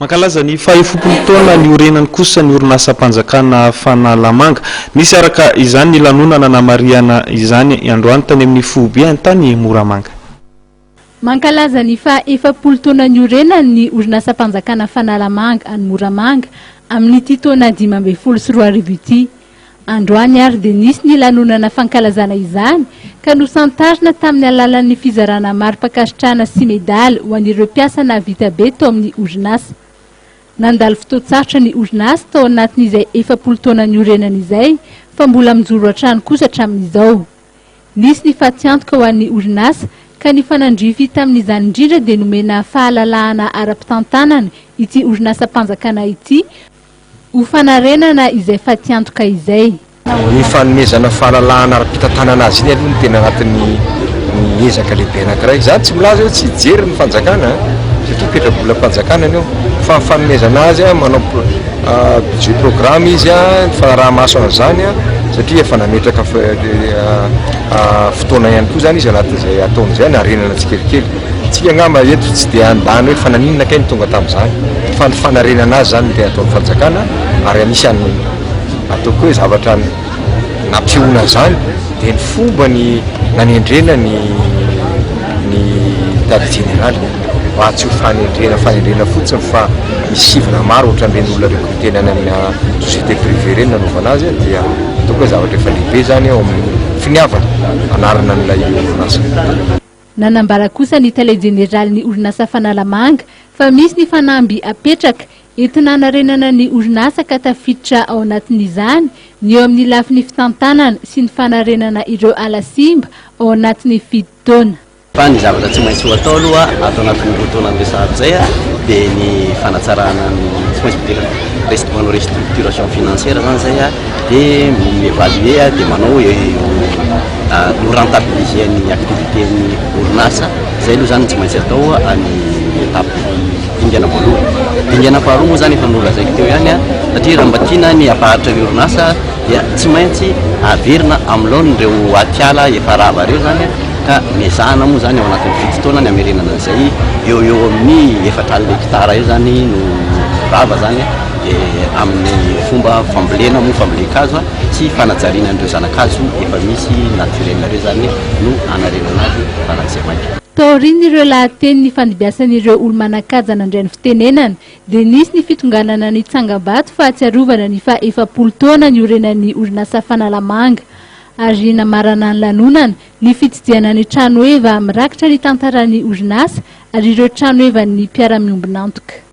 Mankalaza ny faha-efapolo taona niorenany kosa ny orinasam-panjakana Fanalamanga. Nisy araka izany ny lanonana namarihana izany androany tany amin'ny foibe Antany Moramanga. Mankalaza ny faha-efapolo taona niorenany ny orinasam-panjakana Fanalamanga any Moramanga amin'ity taona 2015 ity. Androany ary dia nisy ny lanonana fankalazana izany ka nosantarina tamin'ny alalan'ny fizarana mari-pankasitrahana sy medaly ho an'ireo mpiasa nahavita be tao amin'ny orinasa. Nandalo fotoan-tsarotra ny orinasa tao anatin'izay 40 taona niorenany izay fa mbola mijoro hatrany kosa hatramin'izao. Nisy ny fatiantoka ho an'ny orinasa ka ny fanandrify tamin'izany indrindra dia nomena fahalalahana ara-pitantanana ity orinasam-panjakana ity ho fanarenana izay fatiantoka izay. Ny fanomezana fahalalahana ara-pitantanana azy iny aloha no tena anatin'ny ny ezaka lehibe anankiray. Izaho tsy milaza hoe tsy hijery ny fanjakana satria petrabolam-panjakana io fa ny fanomezana azy manao budget programme izy, ny fanaraha-maso an'izany satria efa nametraka fotoana ihany koa izany izy anatin'izay ataony izay hanarenana tsikelikely. Tsika angamba eto tsy dia handany hoe fa naninona kay no tonga tamin'izany fa ny fanarenana azy izany no tena ataon'ny fanjakana ary anisan'ny ataoko hoe zavatra nampihoana an'izany dia ny fomba ny nanendrena ny ny tale jeneraly mba tsy ho fanendrena fanendrena fotsiny fa misy sivana maro ohatran'ireny olona recruter-na any amina société privée ireny nanaovana azy dia ataoko hoe zavatra efa lehibe izany eo amin'ny finiavana hanarina an'ilay orinasa. Nanambara kosa ny tale jeneralin'ny orinasa Fanalamanga fa misy ny fanamby apetraka entina hanarenana ny orinasa ka tafiditra ao anatin'izany ny eo amin'ny lafiny fitantanana sy ny fanarenana ireo ala simba ao anatin'ny 7 taona. Fa ny zavatra tsy maintsy ho atao aloha ato anatin'ny 2 taona niresahako izay dia ny fanatsarana ny tsy maintsy miverina manao restructuration financière izany izay dia mi-évaluer dia manao no rentabiliser ny activité ny orinasa. Izay aloha izany tsy maintsy atao any étape dingana voalohany. Dingana faharoa moa izany efa nolazaiko teo ihany satria raha mba tiana ny hampaharitra ny orinasa dia tsy maintsy averina amin'ny laoniny ireo atiala efa rava ireo izany ka nezahana moa izany ao anatin'ny 7 taona ny hamerenana an'izay eo eo amin'ny 40 hectare eo izany no rava izany dia amin'ny fomba fambolena moa fambolen-kazo sy fanajariana an'ireo zana-kazo efa misy naturel ireo izany no hanarenana azy faran'izay maika. Taorian'ireo lahateny nifandimbiasan'ireo olo-manan-kaja nandray ny fitenenana dia nisy ny fitonganana ny tsangambato fahatsiarovana ny faha 40 taona niorenan'ny orinasa Fanalamanga ary namarana ny lanonana ny fitsidihana ny trano heva mirakitra ny tantaran'ny orinasa ary ireo trano hevan'ny mpiara-miombon'antoka.